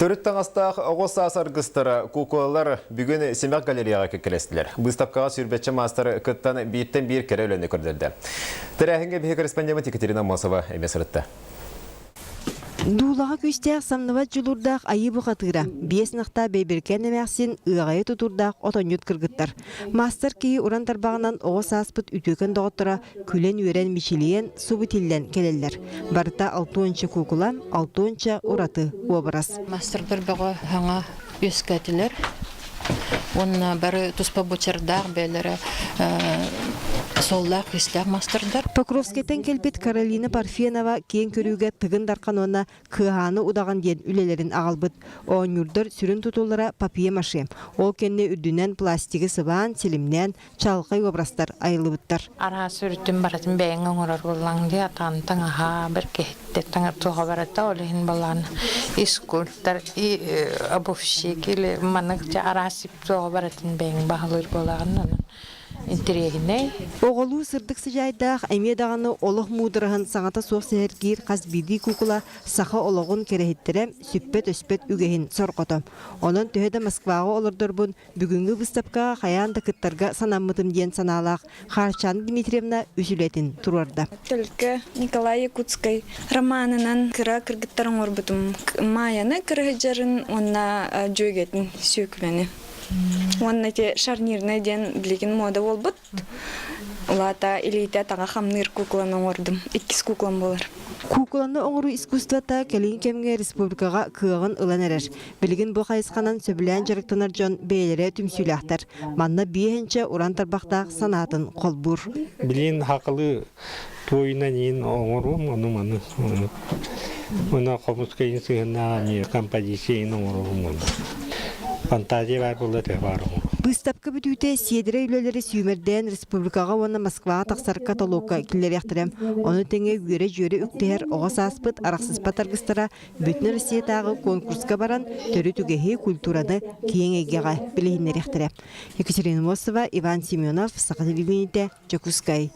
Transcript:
Төрүт таҥастаах оҕо саас аргыстара куукулалар бүгүн Симэх галереяҕа кэккэлэстилэр. Быыстапкаҕа сүүрбэччэ маастар кыттан бииртэн биир кэрэ үлэни көрдөрдө. Тэрээһиҥҥэ биһиги корреспондеммыт Екатерина Аммосова эмиэ сырытта. Дуулаҕа күүстээх самныбат дьулуурдаах айыы бухатыыра, биэс ынахтаах бэйбэрикээн эмээхсин, ыаҕайа тутуурдаах отонньут кыргыттар. Маастар киһи уран тарбаҕынан оҕо сааспыт үтүөкэн доҕотторо күлэн-үөрэн мичилийэн, субу тиллэн кэлэллэр. Барыта алтуонча куукула, алтуонча ураты уобарас. Маастардар бөҕө саҥа үөскээтилэр уонна бары туспа буочардаах бэйэлэрэ суоллаах-иистээх маастардар. Покровскайтан кэлбит Каролина Парфенова киэҥ көрүүгэ Тыгын Дархан уонна Кыаһааны удаҕан диэн үлэлэрин аҕалбыт. Оонньуурдар сүрүн тутуллара папье-маше. Ол кэннэ үрдүнэн пластигы сыбаан, силимнээн, чаҕылхай образтар айыллыбыттар. Араас өрүтүн барытын бэйэҥ оҥорор буоллаҥ дии, атаан таҥаһа, бэркэһиттэр таҥар туоха барыта, ол иһин балаан и скульптор, и обувщик или маннык дьэ араас туоҕа барытын бэйэҥ баһылыыр буолаҕын онон интэриэһинэй. Оҕолуу сырдык сыдьаайдаах эмиэ даҕаны олох муудараһын саҥата суох сэһэргиир хас биирдии куукула саха олоҕун кэрэһиттэрэ сүппэт-өспөт үгэһин сорҕото. Онон төһө да Москваҕа олордорбун Бүгүҥҥү быыстапкаҕа хайаан да кыттарга санаммытым диэн санаалаах Хаарчаана Дмитриевна үс үлэтин туруорда. Төлкө Николай Якутскай романынан кыра кыргыттар оҥорбутум. Майаны кырыһыдьарын уонна дьүөгэтин сүөкүлэни. Уонна ити шарнирный диэн билигин мода буолбут. Улаата илиитэ таҥа хамныыр кукланы оҥордум. Иккис куклам буолар. Куукуланы оҥоруу искусствота кэлин кэмҥэ республикаҕа кыаҕын ылан эрэр. Билигин бу хайысханан сөбүлээн дьарыктанар дьон бэйэлэрэ түмсүүлээхтэр. Манна биэһинчэ уран тарбахтаах санаатын холбуур. Билигин хакылыы туойунан иин оҥоруом, ону маны. Уна хомуска иин сыһыннаах эмиэ композиция иин оҥоруом ону. Фантазия баар буолла төһө баар оҥоруом. Быыстапка бүтүүтэ сиэдэрэй үлэлэри сүүмэрдээн республикаҕа уонна Москваҕа тахсар каталогка киллэриэхтэрэ. Ону тэҥэ үөрэ-дьүөрэ үктэһэр оҕо сааспыт арахсыспат аргыстара Бүтүн Россиятааҕы конкурска баран төрүт үгэһи, культураны киэҥ эйгэҕэ билиһиннэриэхтэрэ. Екатерина Мосова, Иван Семенов, Саха телевидениетэ, Дьокуускай.